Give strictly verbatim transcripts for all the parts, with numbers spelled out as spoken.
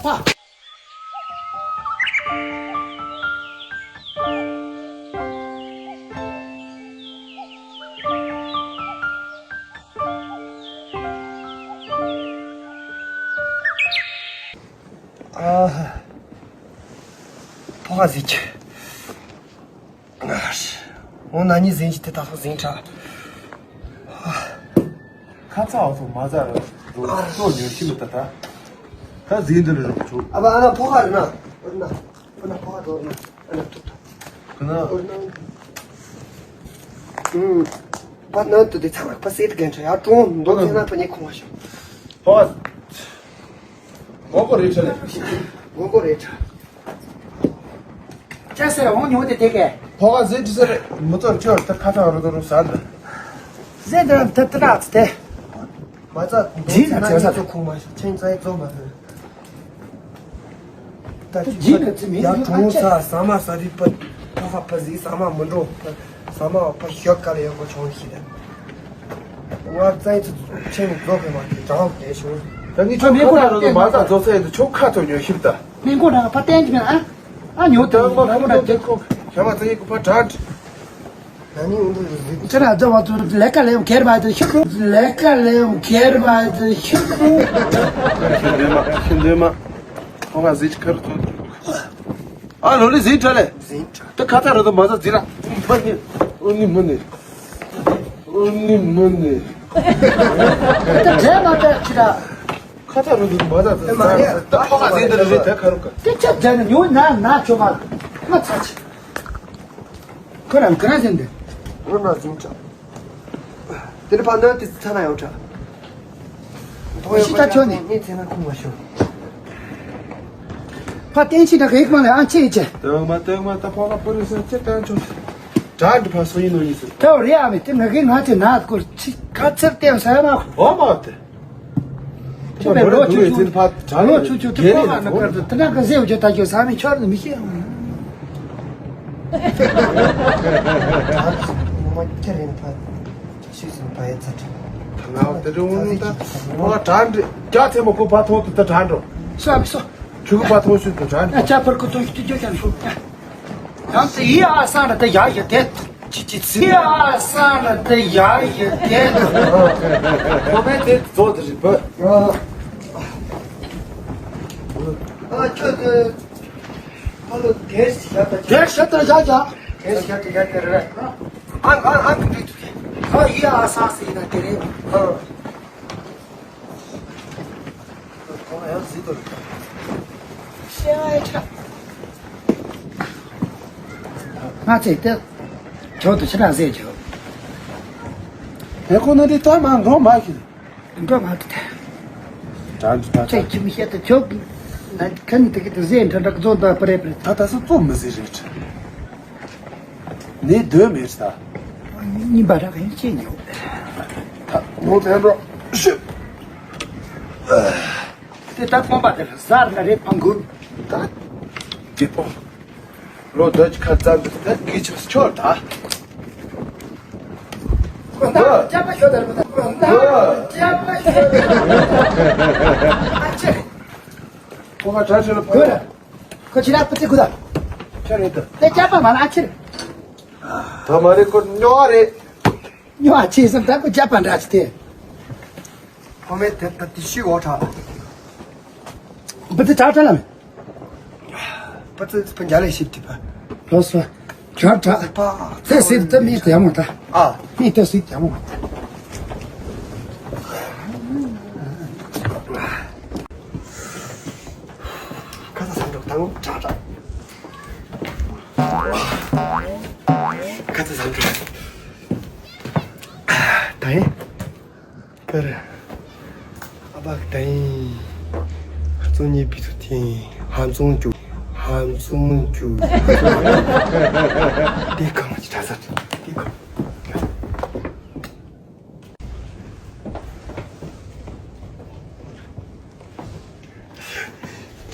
ཕ། ཨ། ཕོ་ཁ་ཟིག་འོ་ན་ནི་ཟིན་གྱི་དེ་དག་ཟིན་ཁྲ། ཁ་ཚ་བ་ཚོ་མ་ཚ་ར་རོ་ཚོ་ཉོ་ཤི་མི་ད་ད། ད་ཟིན་འདི་ལ་རོ་ཆུ། ཨ་བ་ཨ་ན་ཕོ་ཁ་རེ་ན། ཨོ་ན། ཨོ་ན་ཕོ་ཁ་རོ་ན། ཨ་ན་ཐུབ་ཐུབ། ཁ་ན། ཨོ་ན། ཨུམ། བ་ན་དུ་དེ་ཚང་མ་པ་སེ་ཏི་གན་ཁྲ་ཡ་ཀྲོང་འདོག་ཚེ་ན་པ་ཉེ་ཁོང་བ་ཤོ། ཕོ་ཁ། མགོ་སྐོར་རེད་ཆ་ལེ། མགོ་སྐོར་རེད་ཆ། ཅག་སེ་འོང་ཉོ་དེ་དེ་གས། ཕོ་ཁ་ཟེ་ཏི་སེ་རེད། མུ་ཙོར་ཆོར་ད་ཁ་ཚ་རུ་དུ་རུ་ཟ་ད། ཟེ་ཏི་ར་ད་ད་ར་ཚ་དེ། མ་ཚ་ཇི་ན་ཚ་ཚ་ཚ་ཁུང་མ་ཤ་ཆེན་ཚ་ཡི་ཙོ་མ་ཟེ། ད་ཇི་ན་ཚ་མི་ཡ་གྲོང་ཚ་ས་མ་ས་རི་པ་ཕོ་ཁ་པ་ཟི་ས་མ་མི་འགྲོ། ས་མ་བ་པ་ཤོག་ག་ལ་ཡོད་གོ་ཆུང་ཤི་ད། ང་རྩ་ཡི་ཚོ་ཆེན་རྫོགས་ཕེ་མ་དེ་གྲང་དེ་ཞུ། ད་ནི་ཁྱོད་ཁ་ཁ་ར་ལོ་མ་ད་རྫོགས་ཚད་དུ་ཁྱོད་ཁ་ཐོ་ཉོ་ཤིབ་ད། མིན་གོ་ད་ཕ་བསྟན་གྱི་མེད་ཨ། ཨ་ཉོ་ད་ད་མ་ཁ་ཐོ་དེ་ཁོ་ཞ་མ་ཚ་ཡི་གུ་ཕ་དྲག་ད་ནི་འུ་འདུ་རུ་ཟིག་ཁྱེད་རང་རྫོགས་བ་ཚོ་ལས་ཀ་ལས་ཡོང་ཁྱེར་བ་དེ་ཤིབ་རུ། ལས་ཀ་ལས་ཡོང་ཁྱེར་བ་དེ་ཤིབ་རུ། ཤིན་དོན་མ་ཤིན་དོན་མ། ཁོ་ཁ་ཟིག་ཁར་ཐོ། ཨ་ལོ་ལི་ཟིན་ཁྲ་ལེ། ཟིན་ཁྲ། ད་ཁ་ཚ་ར་དུ་མ་ཚ་ཟིན་ར། མ་ནི། ཨོ་ནི་མ་ནི། ཨོ་ནི་མ་ནི། ད་རྗེས་མ་ད་ཁྱི་ར། ཁ་ཚ་ར་དུ་མ་ཚ་ཟིན་ར། ད་ཕོ་ཁ་ཟིན་ད་རེད་ད་ཁ་རུ་ཀ། དེ་ཆ་རྗེས་ནི་ཉོ་ན་ན་ཆོ་མ། ང་ཚ་ཆི། ཁོ་རང་ཁོ་རང་ཟིན་དེ། ཨོ་ན་ཟིན་ཁྲ། དེ་ནི་ཕ་ནོན་དེ་ཚ་ན་ཡོང་ཁྲ། ཤི་ད་ཆོ་ནི། ངས་ཚེ་ན་ཁུང་མ་ཤོར། ཕ་བསྟན་ཤི་ད་གེག་མ་ལ་ཨང་ཆེ་ཡི་ཆེ། དེ་མ་དེ་མ་ད་ཕོ་ལ་པུ་རི་སེ་ཚེ་ད་ཆོ། དྲ་འདི་ཕ་སོ་ཡིན་ནོ་ཡིན་སོ། ད་རེ་ཨ་མི་དེ་ང་གི་ང་ཚེ་ན་སྐོར་ཆི་ཁ་ཚེར་བསྟན་ས་ཡ་མ་ཁོ། འོ་མ་དེ། ཁྱོད་པའི་ལོ་ཆུ་ཆུ། ལོ་ཆུ་ཆུ་དེ་ཕོ་ཁ་ན་ཁར་དུ་དེ་ན་ག་ཟེ་བ་ཆོ་ད་ཁྱོད་ས་མི་ཆོར་ནི་མི་ཤེས། ཁྱེད་རེད་ཕ། ཤི་སོང་པ་ཡི་ཚ་ཁྲིམས། ང་དེ་རུ་འོང་ད། ཁོ་ལ་དྲ་འདྲི་རྒྱ་ཚེ་མོ་ཁོ་པ་ཐོག་ཏུ་ད་དྲ་འགྲོ། སོ་ཨ་སོ། ཁྱོད་ཀྱི་པ་ཐོག་ཤུལ་དུ་དྲ་འགྲོ། ཨ་ཅག་པར་ཁོ་ཐོག་ཤུལ་དུ་ཅག་ཅག་ཤོག་ཡང་དེ་ཡི་ཨ་སང་ར་དེ་ཡ་ཡི་དེ། ཅི་ཅི་ཚི་ཡི་ཨ་སང་ར་དེ་ཡ་ཡི་དེ། ཁོ་མེད་དེ་རྫོགས་དེ་རིག་པ། ཨ་ཁྱོད་དེ། ཨ་ལོ་དེ་ཤ་ད་དེ་ཤ་ད་ཡ་ཡ། དེ་ཤ་ད་ཡ་ཡ་རེད། ཨ་ཨ་ཨ་ཁུ་དེ་དུ་དེ། ཨ་ཡི་ཨ་སང་སི་ཡི་ན་དེ་རེད། ཨ། ཁོང་ཡང་ཟིན་ཏོ། ཤེས་ཨེ་ཆ། ང་ཚེ་ཏེ། ཁྱོད་དུ་ཕྱི་ནང་ཟེར་ཁྱོད། ཨེ་ཁོ་ན་འདི་ལྟར་མ་འགྲོ་མ་ཤེས། འགྲོ་མ་ཐུབ། དྲ་འདི་ལྟར། ཁྱེད་ཁྱི་མི་ཤེས་ཏེ་ཁྱོད། ན་ཁ་ནི་དེ་གི་དུ་ཟེར་འདྲ་འདྲ་གི་རྫོང་དུ་པ་རེད་པ་རེད། ད་ད་སུ་ཙོ་མི་ཟེར་རེད། ནི་སྡོད་མེད་ད། གཉིས་པ་རག་ཡིན་ཅི་ཉོ། ད་ངོ་དེ་འགྲོ་ཤི། དེ་ད་ཁོང་པ་དེ་གཟར་ན་རེད་ཕང་གུར། ད་དེ་པོ། ལོ་དོ་ཅི་ཁ་ཙམ་དུ་ད་གི་ཆགས་ཆོག་ད། ཅག་པ་ཤོད་ད་རེད་པ་ད། ཅག་པ་ཤོད་ད་རེད། ཨ་ཅེ། ཁོ་ག་གྲ་ཆེ་ལ་ཕོ་ཡ། ཁོ་ཕྱི་ལ་ཕུ་ཚི་ཁུ་ད། ཁྱོད་རེད་དོ། དེ་ཅག་པ་མ་ལ་ཨ་ཕྱིར། ད་མ་རེད་ཁོ་རྙོག་རེད། རྙོག་ཆེ་སེམས་ད་ཁོ་ཅག་པ་འདྲ་ཅི་དེ། ཁོ་མེད་དེ་ད་དེ་ཤི་འོ་ཁྲ། བུ་དེ་ཁྲ་ཁྲ་ལ་མེད། བུ་དེ་སྤུན་རྒྱ་ལས་ཤིབ་དེ་པ། ལོ་སོ། ཁྲ་ཁྲ། དེ་པ། དེ་སྲིད་དེ་མི་དེ་མོ་ད། ཨ། མི་དེ་སྲིད་དེ་མོ། ཁ་ཚ་ཟ་འགྲོ་དང་ཁྲ་ཁྲ། ཁ་ཚ་ཟ་འགྲོ། ད་ཡིན། ཀར། ཨ་བག་ད་ཡིན། ཧ་ཙོང་ཉེ་བི་ཚོ་ཐེན། ཧམ་ཙོང་ཅུ། ཧམ་ཙོང་ཅུ། དེ་གང་ཅི་ད་ཟ། དེ་གང་།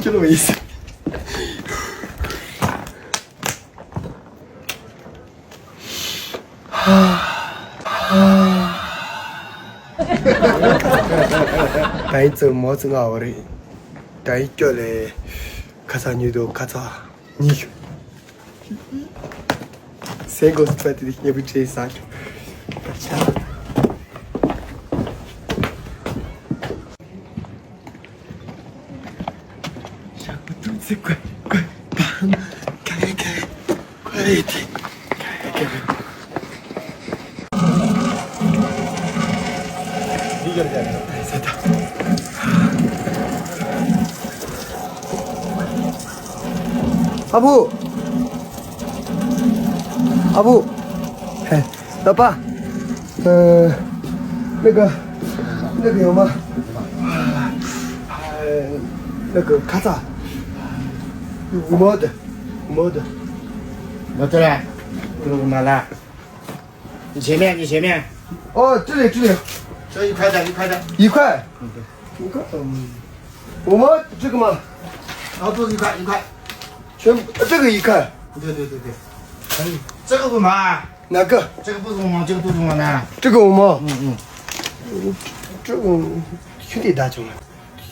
ཅི་ལོ་ཡིས། ད་ཡིན་ཙི་མོ་ཙི་ང་བ་རེད། ད་ཡིག་སྐྱོ་ལེ། ཁ་ཚ་ཉིད་དུ་ཁ་ཚ་ཉིད། སེང་གོ་སྤ་ཏི་ཉེ་བུ་ཆེ་ས་ཆུ། ཞག་པོ་ཏུམ་ཚེ་ཀོ་ཀོ་པང་ཁ་ཁ་ཁ་རེ་ཏི་ཁ་ཁ་ཁ། ཨ་བུ། ཨ་བུ། ཧེ། ཨ་ཕ། ཨ། ལེགས། ལེགས་ཡོང་མ། ལེགས། ཁ་ཚ། མོ་དེ། མོ་དེ། མོ་དེ་ར། ལུག་མ་ལ། 你前面，你前面。哦，这里，这里。这一块的，一块的。一块。一块。嗯。我们这个嘛。啊，不，一块，一块。全部，这个一块。对对对对。可以。这个不麻。哪个？这个不是我们，这个不是我们的。这个我们。嗯嗯。这个兄弟打球了。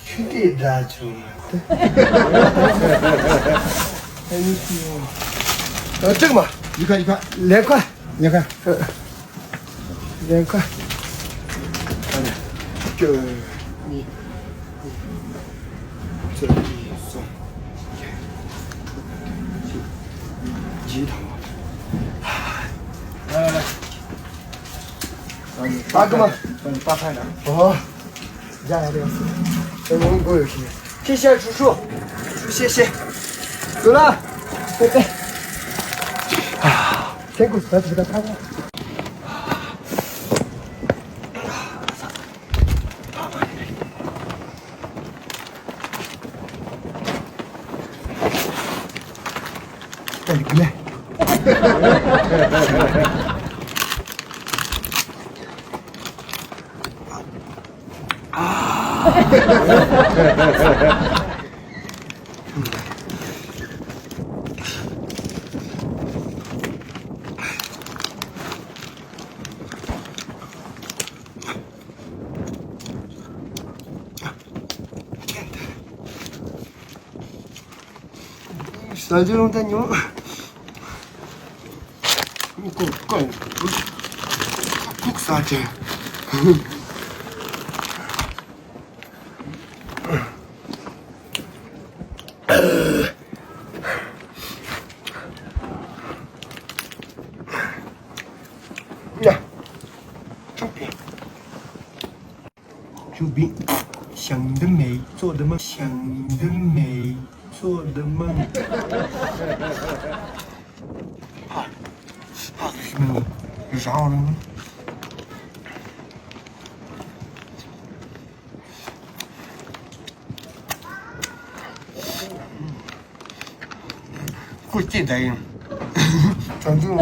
兄弟打球。呃，这个嘛，一块一块。两块。两块。呃，两块。这个，你，你，这一双，一套。来来来。八个嘛。帮你八块的。哦。 谢谢叔叔，叔叔谢谢。走了，拜拜。啊，天狗子，咱这个看看。哎，你来。 ཟ་རྒྱུ་རུང་ད་ཉོ། ཀོ་ཀོ་ཁུག་ས་ཅན། ཡ། ཅུ་པི། 想得美，做得梦。想得美，做得梦。啊，啊，这是那个啥玩意儿？ ཀུ་ཅི་ད་ཡིན། ད་དུང་།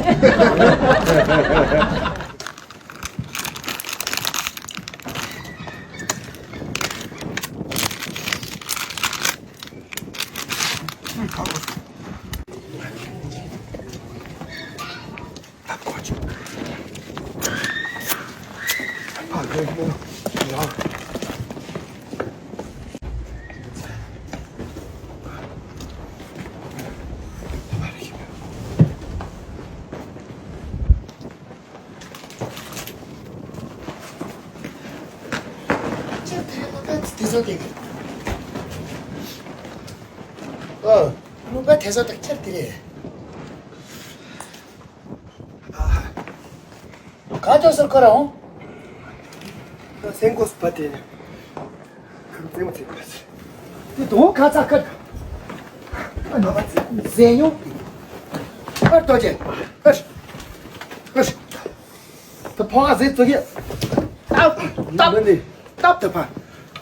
ཨ། ལུང་པ་དེ་ཚོ་དང་ཁྱེར་དེ་རེད། ག་ཅོག་སར་ཁོ་ར་འོང་། སེང་གོ་སྤ་ཏི། ཁམས་ཙེ་མོ་ཙེ་པ་སི། དེ་དོ་ཁ་ཚ་ཁ། ཨ་ན་མ་ཙེ་ཟེ་ཉོ། ཨ་ཏོ་ཅེ། ཨ་ཤ། ཨ་ཤ། ད་ཕོ་ཨ་ཟེ་ཙོ་གེ། ཏབ་ཏབ་ནི། ཏབ་ཏབ་ཕ།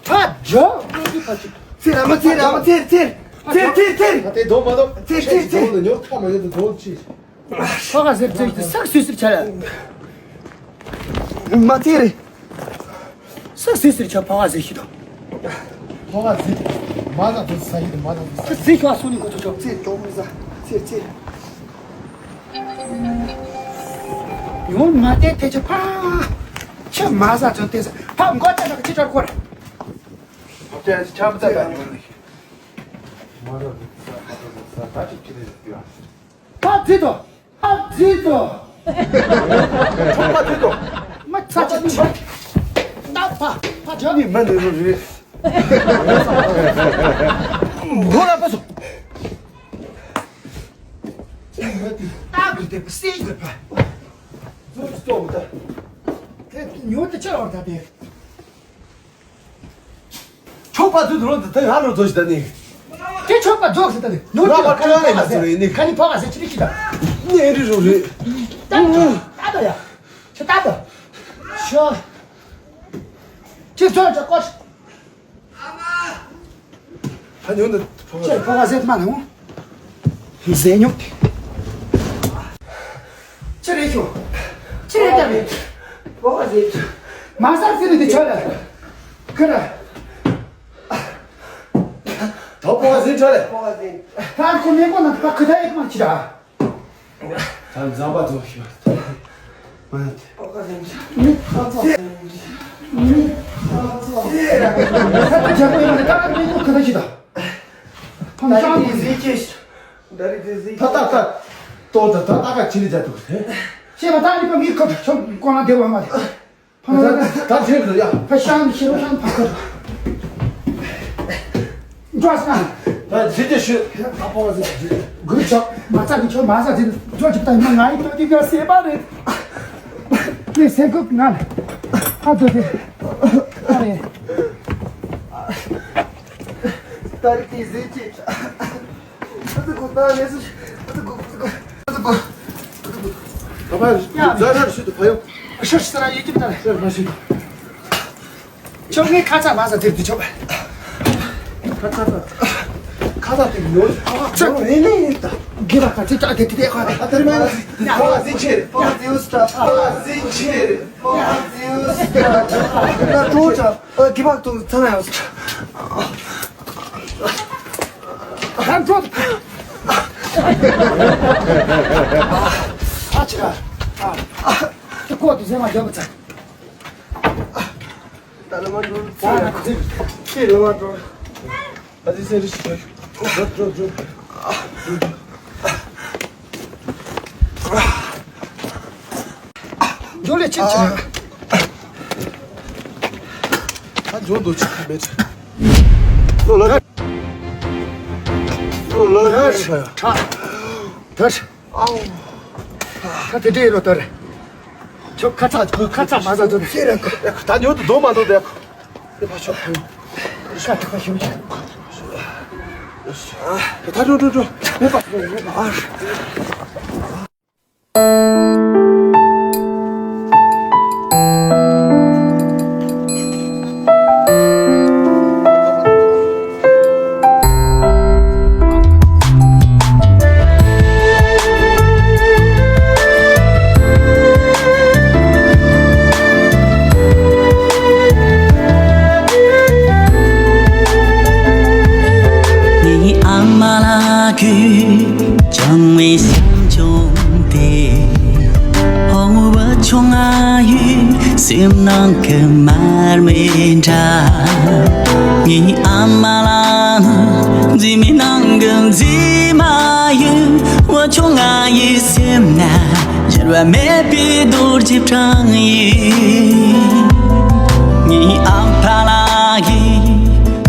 ཕ་ཇོ། ཚེ་ར་མ་ཚེ་ར་མ་ཚེ་ཚེ། ཚེ་ཚེ་ཚེ། ད་དེ་དོ་མ་དོ། ཚེ་ཚེ་ཚེ། ཉོ་ཁ་མ་ཉོ་དེ་དོ་ཅི། ཕ་ག་ཟེར་ཚེ་ས་སུས་སུར་ཆ་ལ། མ་ཚེ་རེ། ས་སུས་སུར་ཆ་ཕ་ག་ཟེར་ཤི་དོ། ཕ་ག་ཟེར། མ་ད་དོ་ས་ཡི་དོ་མ་ད་དོ་ས། ཚེ་ཁྱོ་སུ་ནི་གོ་ཆོ་ཆོ། ཚེ་ཅོ་མི་ས། ཚེ་ཚེ། ཡོང་མ་དེ་དེ་ཆ་ཕ། ཆ་མ་ས་ཚོ་དེ་ས་ཕ་མགོ་ཆ་ལག་ཅི་ཆར་ཁོར། ཕ་ཆ་ཆ་མ་ས་ད་ཡོང་ནི། མ་རོ་རེད་ས་མ་རོ་རེད་ས་ད་ཅིག་ཅི་རེད་ཟེར་དུས་ཨ། ཕ་རྫི་དོ། ཕ་རྫི་དོ། ཚོགས་པ་རྫི་དོ། མ་ཚ་ཅིག་ཅིག་ད་ཕ་ཕ་ཇོ་ནི་མ་ནི་རོ་རེད། མགོ་ལ་པ་སོ། ད་གི་དེ་པ་སེ་གི་པ། ཛོ་ཅི་ཏོ་མ་ད། དེ་ཉོ་དེ་ཆ་བར་ད་དེ། ཆོག་པ་ཚོས་དུ་ལོ་འདི་ད་ང་ལོ་ཚོ་ཞིག་ད་ནི། དེ་ཆོག་པ་རྫོགས་ཟེར་ད་ནི། ནོར་ང་གྱི་བ་ཀྲ་ལ་ཡ་ཚོ་རེད་ནི། ཁ་ནི་ཕོ་བ་ཟེར་ཅི་རིགས་ཤིག་ད། ནི་ཨེ་རི་རུ་རེད། ད་ད་ད་ཡ། ཆ་ད་ད། ཤོ། ཅི་ཚོ་ཅི་ཀོ། ད་ཉོ་འདི་ཕོ་བ་ཅི་ཕོ་བ་ཟེར་མ་ནོ། ཟེ་ཉོ། ཅི་རེད་ཤོ། ཅི་རེད་ད་རེད། ཕོ་བ་ཟེར། མ་ཟ་ཟེར་ནི་དེ་ཆོག་ལ། ཁི་ར། ད་ཕོ་བ་ཟེར་ཆོག་ལ། ཕོ་བ་ཟེར། ད་ཁོ་མེད་པོ་ན་ད་ཁི་ད་ཡེ་མ་ཅི་ར། ད་འཛམ་པ་ཚོ་ཤོ། མ་ཡ་དེ། ཕོ་བ་ཟེར། མི་ཁ་ཚོ་ཟེར། མི་ཁ་ཚོ་ཟེར། ད་ད་ཇག་པོ་ཡེ་མ་ད་ད་མེད་པོ་ཁི་ད་ཅི་ད། ཕམ་ཤང་གི་ཟིག་གེ། ད་རེས་དེ་ཟིག་ད་ད་ད། ཏོ་ད་ད་ད་ག་ཅི་ནི་ཇ་ཏུ་རེད། ཤེས་པ་ད་ནི་པ་མི་ཁ་ཆོ་ཀོ་ན་དེ་བ་མ་རེད། ཕ་ན་ད་ད་ད་ཁྱེད་ལ་ཡ། ཕ་ཤང་ཤེས་རོ་ཤང་ཕ་ཁ། འགྲོ་ས། ད་ཇི་ཇི་ཤི། ད་ཕོ་བ་ཟིག་ཇི། གུ་ཆོ་མ་ཚ་གི་ཆོ་མ་ཚ་ཟིག་འགྲོ་ཅིག་ད་ཡིན་ན་ང་ཡི་ཏོ་དེ་ག་སེ་པ་རེད། ནི་སེ་ཁུག་ང་ལ། ཨ་ཏོ་དེ། ཨ་རེད། ད་རེས་དེ་ཟིག་གེ། ཨ་ཏི་ཀོ་ད་ནེ་སུ། ཨ་ཏི་ཀོ། ཨ་ཏི་ཀོ། ཨ་ཏི་ཀོ། ད་ཕ་ཡོ། ཛ་ཧྲ་ཤི་ཏུ་ཕ་ཡོ། ཤ་ཤི་ས་ར་ཡེ་ཅི་ད་ར། ཤ་མ་ཤི། ཆོ་ངའི་ཁ་ཚ་མ་ས་དེར་དུ་ཆོ། ཁ་ཚ་ད། ཁ་ཚ་དེ་ཉོ། ཚ་ནི་ནི་ད། གི་ལ་ཁ་ཚ་ཅག་གི་དེ་དེ་ཁ། ཨ་ཏི་རི་མ་ན། ཁ་ཚ་ཟིན་ཆེ། ཁ་ཚ་ཟིན་ཆེ། ཁ་ཚ་ཟིན་ཆེ། ན་ཀྲོ་ཅག་ཨ་གི་བག་ཏུ་ཚ་ན་ཡོད། ད་འགྲོ། ཨ་ཅི་ར། ཨ་ཀོ་དུ་ཟེ་མ་འཇོག་ཚ། ད་ལ་མ་འགྲོ། ཚ་ན་ཁུ་ཚེ་ལ་མ་འགྲོ། ཨ་ཙི་ཚེ་རི་ཤི་འགྲོ་འགྲོ་འགྲོ། འགྲོ་ལེ་ཅི་ཅི། ད་འཇོག་འདུག་ཅི་མེད། ལོ་ལོ། ལོ་ལོ། ད། ཨའོ། ད་དེ་འདྲའི་རོ་ལྟར། ཁྱོད་ཁ་ཚ་ཁ་ཚ་མ་ཟ་དོ་རེད། ཤེས་ར་ཁོ། ད་ཉོ་དུ་འདོན་མ་འདོན་དེ་ཁོ། དེ་ཕ་ཤོག་ཁོ། ཤ་ཁྲག་ཤོག་ད་འགྲོ་འགྲོ་འགྲོ། མེད་པ་མེད་པ། ཨ། ངའི་ཨ་མ་ལགས་ཀྱིས་བྱུང་བའི་བྱམས་སྐྱོང་དེ། ཨོ་བུ་ཆུང་ང་ཡི་སེམས་ནང་གི་མར་མེ་འདྲ། ངའི་ཨ་མ་ལགས་ནི་མཛེས་མའི་ནང་གི་མཛེས་མ་ཡིན། བུ་ཆུང་ང་ཡི་སེམས་ན་འགྱུར་བ་མེད་པའི་རྡོ་རྗེ་འཕྲང་ཡིན། ངའི་ཨ་ཕ་ལགས་ཀྱིས་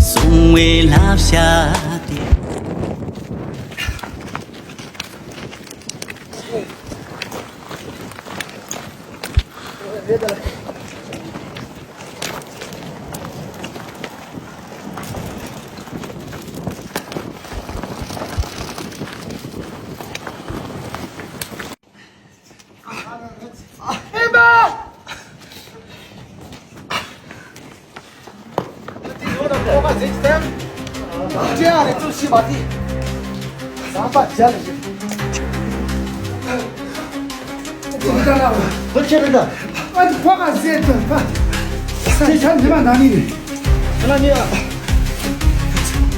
གསུང་བའི་བསླབ་བྱ་དེ། ཨེ་མ། དེ་ཡོད་ན་ཁོ་མ་ཟིག་སྟེ། ཅེ་ཨ་རེ་ཚུལ་ཤི་མ་དེ། ཟམ་པ་བྱ་ལ་ཞིག་དེ་ཁྱེད་རེད་ད། ཨ་ནི་ཁོ་མ་ཟེར་དོན་པ། ས་ཆ་འདི་མ་ན་ནི་རེད། ང་ནི་ཨ།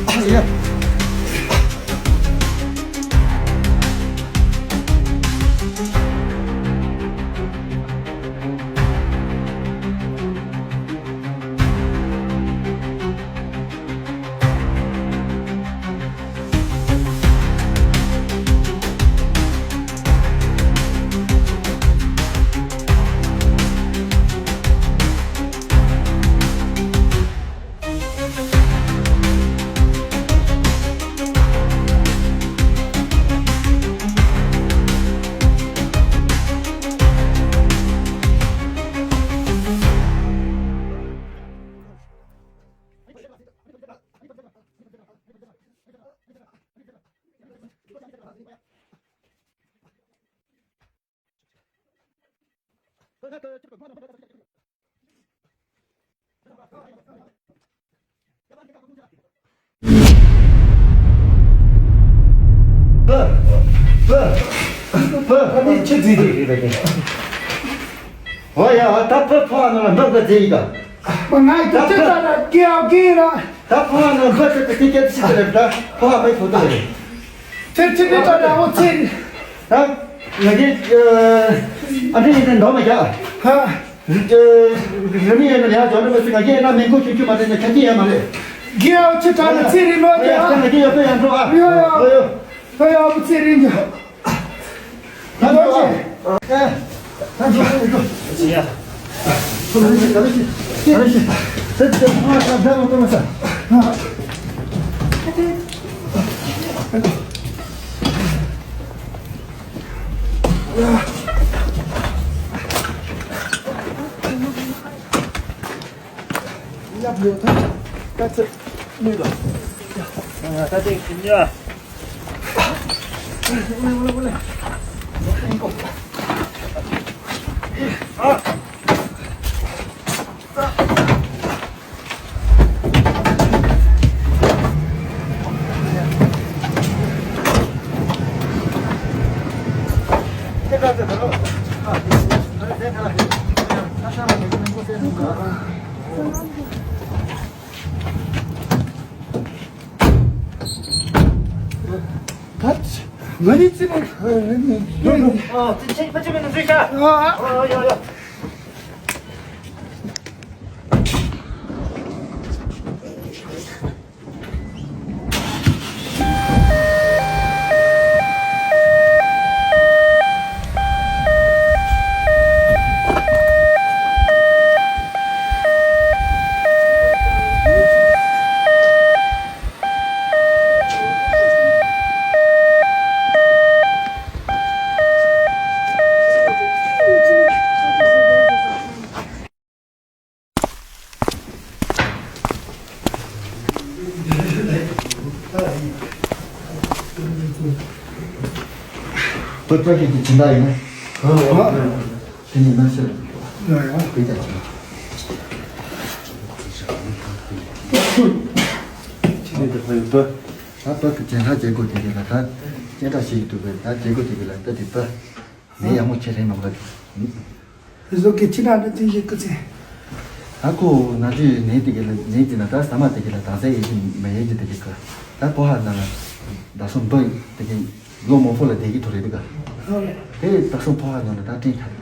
ཨ་ཡ། ཨོ་ཡ། ད་ཕ་ཕ་ནང་ལ་འདུག་ག་ཟེར་ཡིན་ད། ང་ཡི་ཅི་ལྟར་སྐྱེ་བ་སྐྱེ་ར། ད་ཕ་ནང་འདུག་ག་ཟེར་ཏེ་སྐད་ཆ་ཞིག་ལ་ད་ཕ་མའི་ཐོག་ཏུ་རེད། ཁྱེད་ཁྱེད་ཁྱེད་ད་ད་འོ་ཚེ། ད་ང་གི་ཨ་འདྲ་ཡིན་ཏེ་འདོགས་མ་རྒྱག་ཧ། རི་རི་མི་ཡོད་ན་ཡར་འཇོག་ནི་མ་ཟིན་ང་གིས་ན་མིན་ཁོ་ཆུང་ཆུང་མ་རེད་ན་ཁྱེད་ཀྱི་ཡ་མ་རེད། རྒྱལ་བ་ཆེ་དྲག་ན་ཚེ་རིང་ལོ་ཡ། ང་གིས་ཡོད་པའི་ཡང་འགྲོ་ཨ། ཡོ་ཡོ། ཡོ་ཡོ། ད་ཡ་བུ་ཚེ་རིང་གི། ད་འགྲོ་ཨ། ད་འགྲོ་ཨ། འགྲོ་ཡ། ད་འགྲོ་ཨ། ད་འགྲོ་ཨ། ད་འགྲོ་ཨ། ད་ང་ནི་ཅི་ནས་ཨ་ཨ་ཨ་ཨ། བོད་པ་ཞིག་གི་སྦྱིན་བདག་ཡིན་ན། དེ་ནི་ནང་ཤེས་ལ་འགྲོ་བ། དེ་ལྟར་བྱུང་། ད་བོད་ཀྱི་སྦྱིན་བདག་བྱེད་དགོས་དེ་རེད་ལ། ད་སྐྱེ་འདྲ་ཞིག་འདུག་པས། ད་བྱེད་དགོས་དེ་རེད་ལ། ད་དེ་ད་ནས་ཡག་མོ་ཆེ་རེད་མ་ག་དུ། བཟོ་གི་ཅི་འདྲ་འདྲ་དེ་ཡི་སྐུ་ཚེ། ད་ཁོ་ན་དུས་ནས་དེ་ག་ལ་ནས་དེ་ན་ད་ས་མ་དེ་ག་ལ་དང་ས་ཡེ་གི་མ་ཡེ་གི་དེ་ག་ག་ད་ཕོ་ཧ་ན་ལ་ད་སོ་འབུ་དེ་ག་ལོ་མོ་ཕོ་ལ་དེ་གི་ཐོ་རེ་དེ་ག་དེ་ད་སོ་ཕོ་ཧ་ན་ལ་ད་ཏྲིན་ཁ་རེ།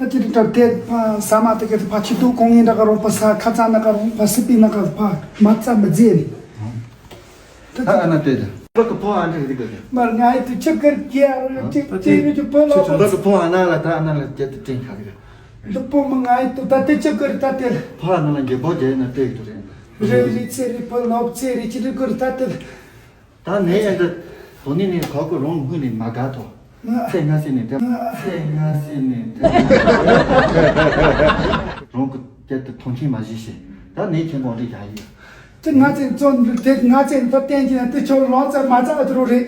ད་ཅི་འདྲ་དེ་ས་མ་དེ་ག་ཕ་ཆི་ཏུ་གོང་ཡིན་ད་ག་རོང་ཕ་ས་ཁ་ཚ་ན་ག་རོང་ཕ་སི་པི་ན་ག་ཕ་མ་ཚ་མ་རྫས་རེད། ད་ཨ་ན་ལྟོས་དང་། བོད་ཀྱི་ཕོ་ཨ་འདྲ་རེད་གི། མར་ང་ཡི་དུ་ཆི་ཀར་གྱི་ཨ་རོ་ཅིག་ཅིག་རེ་ཅིག་བོད་ལ། བོད་ཀྱི་ཕོ་ཨ་ན་ལ་ད་ཨ་ན་ལ་བརྒྱད་དུ་སྤྲིན་ཁ་གི། འདི་པོ་མ་ང་ཡི་དུ་ད་དེ་ཆི་ཀར་ད་དེ། ཕོ་ཨ་ན་ལ་འགྱེད་པོ་རྒྱལ་ན་ལྟོས་གི་དུ་རེད། རེ་རེ་ཚེ་རེ་བོད་ལོབ་ཚེ་རེ་ཅི་རེ་ཀར་ད་དེ། ད་ནས་ཡང་འདི་དོ་ནི་ནས་ཁོ་ཀོ་རོང་དངུལ་ནས་མ་དགའ་ཐོ། ཚེ་སྔ་སེ་ནས་དེ། ཚེ་སྔ་སེ་ནས་དེ། རོང་གི་དེ་དུ་མཐོང་ཆེན་མ་བྱེད་ཤེས། ད་ནས་ཁྱེད་པོ་འདྲི་རྒྱ་ཡིན། དེ་ང་ཚོས་བཙོན་འདུག་དེ་ང་ཚོས་འདི་བསྟན་གྱི་ན་དེ་ཆོ་ལོང་ཚ་མ་ཚ་འགྲོ་རེད།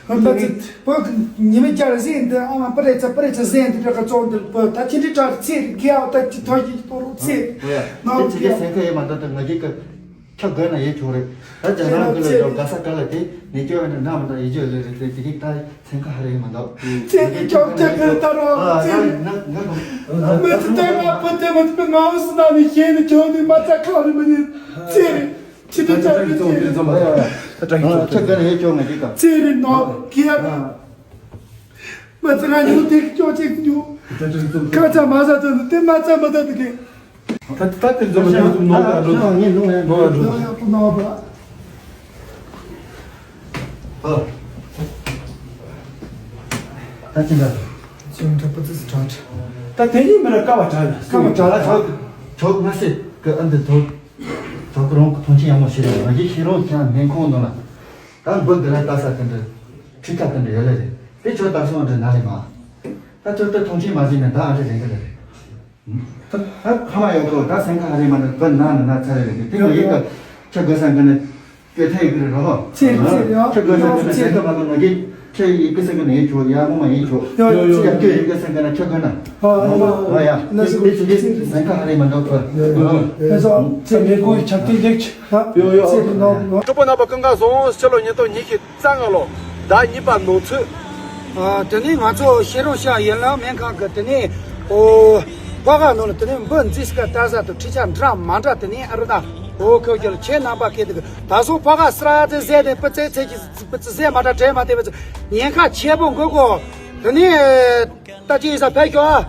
འདི་ཚོ་བོད་ཀྱི་ཉི་མ་བརྒྱ་ཟིན་འདི་ཨ་མ་པ་རེ་ཚ་པ་རེ་ཚ་ཟིན་འདི་འདྲ་ག་བཙོན་འདུག་བོད་ད་ཁྱི་འདྲི་དྲག་ཚེ་རིག་གི་ཨ་ད་ཅི་ཐོ་ཡི་ཐོ་རུ་ཚེ་ནང་གི་སེང་ཁ་ཡེ་མ་ད་ད་ང་གི་ཀ་ཁྱ་དགོས་ན་ཡེ་ཆོག་རེད། ད་ཅ་ནང་གི་ལ་ཡོད་ག་ས་ག་ལ་དེ་ནི་ཅོ་ཡ་ན་ན་མ་ད་ཡེ་ཅོ་ལེ་རེད་དེ་དེ་གི་ད། སེམས་ཁ་ཧ་རེ་མ་འདུག་ཚེ་འདི་ཆོག་ཆག་གི་ལྟ་རོགས། ཨ་ཚེ་ན་ན་ན་མི་ཚེ་ལྟ་ན་བུ་དེ་མ་ཚེ་ང་འུ་སུ་ན་ནི་ཤེས་ནི་ཆོག་ནི་མ་ཚ་ཁ་རི་མི་ནི་ཚེ་རི་ཆི་ཏི་ཆ་རི་ཚེ་རི། ཨ་ཆ་ག་ནི་ཡེ་ཆོག་ང་ཅི་ཀ་ཚེ་རི་ནོ་ཀི་ཡ་ར། མ་ཚ་ང་ཉུ་དེ་ཆོག་ཅིག་ཉུ། ཁ་ཚ་མ་ཚ་ཚ་དེ་མ་ཚ་མ་ཚ་དེ་གི། ད་ད་དེ་ཚོ་མ་ཚོ་ནོར་ད་འགྲོ་ད་ངས་ནོར་ཡ་འགྲོ་ཡ་ནོར་ཡ་ཀུ་ནོར་བ། ཨ། ད་ཅི་འདྲ། ཅི་འདྲ་པ་ཙི་ཙི་དྲག་ད་དེ་ཉིད་མི་ལ་ཀ་བ་དྲག་ལ་ཀ་བ་དྲག་ལ་དྲག་ཆོག་ཆོག་ང་སེ་ཀ་ཨ་འདི་ཐོག་ཆོག་རོང་གི་མཐོང་ཆེན་ཡག་མོ་ཞིག་རེད། ང་གི་ཤེས་རོགས་ཀྱང་སྨན་ཁང་ནང་ལ་ད་འབུ་འདི་ལ་ལྟ་ས་དེ་འདྲ་ཁྲི་ཁ་དེ་འདྲ་ཡོད་ལ་རེད། དེ་ཆོག་ད་སོང་འདྲ་ན་ལེ་མ། ད་ཚོད་ལྟ་མཐོང་ཆེན་མ་བྱས་ན་ད་ཨ་འདྲ་རེད་གི་ལ་རེད། ད་ཕ་མ་ཡོད་ཁོ་ད་སེམས་ཁ་ཧ་རེ་མ་ནི་བུ་ན་ནི་ན་ཚ་རེ་རེ་དེ་ལ་ཡིག་ག་ཁྱི་དགོས་ས་འགི་ནི་སྐྱོ་ཐལ་ཡིག་རེ་རོ། ཚེ་རེ་ཚེ་རེ་ཁྱི་དགོས་ས་འགི་ནི་སེམས་ཁ་མ་གི་ང་གི་ ཁྱེད་ཡི་གེ་སེང་གེ་ནས་ཡིན་ཆོག་ཡ་ངོ་མ་ཡིན་ཆོག་ཡོ་ཡོ་ཡོ། ཁྱེད་ཡ་ཡི་གེ་སེང་གེ་ན་ཁྱེད་དགོས་ན། ཨ་ཨ་ཡ། ཨ་ཡ། ཨ་ཡ། ཁྱེད་ཁྱེད་ཁྱེད་ཟན་ཁ་ཧ་རེ་མ་འདོག་གི། ཡོ་ཡོ། ཨེ་ཟོ་ཚེ་མེ་གོ་ཡི་ཆག་ཏི་ལེགས་ཆ། ཡོ་ཡོ། ཚེ་མེ་ནོ། གྲོགས་པོ་རྣམ་པ་སྐུ་ཁམས་བཟང་། ཕྱི་ལོ་ཉིས་སྟོང་ཉི་ཤུ་རྩ་ལྔ་ལོ་ཟླ་གཉིས་པ་ནོར་འཁྲུལ། ཨ་དེ་ནས་ང་ཚོ་ཤེས་རོགས་ཤག་ཡན་ལག་སྨན་ཁང་གི་དེ་ནས་ཨོ་ཕ་ག་ནོ་ལ་དེ་ནས་འབུ་འཛིས་ཀ་ལྟ་ས་དུ་ཁྲི་ཆ་འདྲ་མ་འདྲ་དེ་ནས་ཨ་རུ་ད་ཨོ་ཁོ་ཁྱོད་ཁྱེད་རྣམ་པ་སྐད་དུ་ད་སོ་ཕ་ག་སྲ་དེ་ཟེ་དེ་པི་ཙེ་ཚེ་གི་པི་ཙེ་ཟེ་མ་འདྲ་དྲན་མ་དེ་བི་ཙེ་ཉེན་ཁ་ཆེ་པོ་འགོ་གོ། དེ་ནས་ད་ཅི་ཡིན་ས་ཕེ་ཁྱོ་ཨ།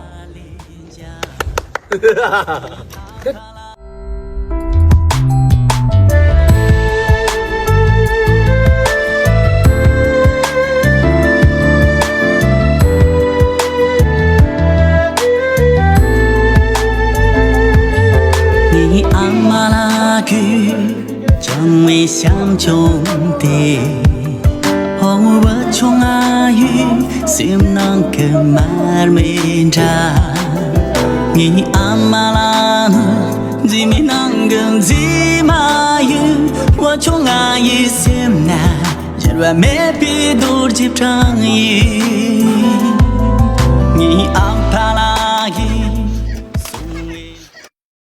ངའི་ཨ་མ་ལགས་ཀྱིས་བྱང་བའི་ཤམ་བྱུང་དེ། ཧོ་བུ་ཆུང་ང་ཡི་སེམས་ནང་གི་མར་མེ་འདྲ། ངའི་ཨ་མ་ལགས་ནི་འཛིན་མའི་ནང་གི་འཛིན་མ་ཡིན། བུ་ཆུང་ང་ཡི་སེམས་ན་འགྱུར་བ་མེད་པའི་རྡོ་རྗེ་འཕྲང་ཡིན། ངའི་ཨ་ཕ་ལགས།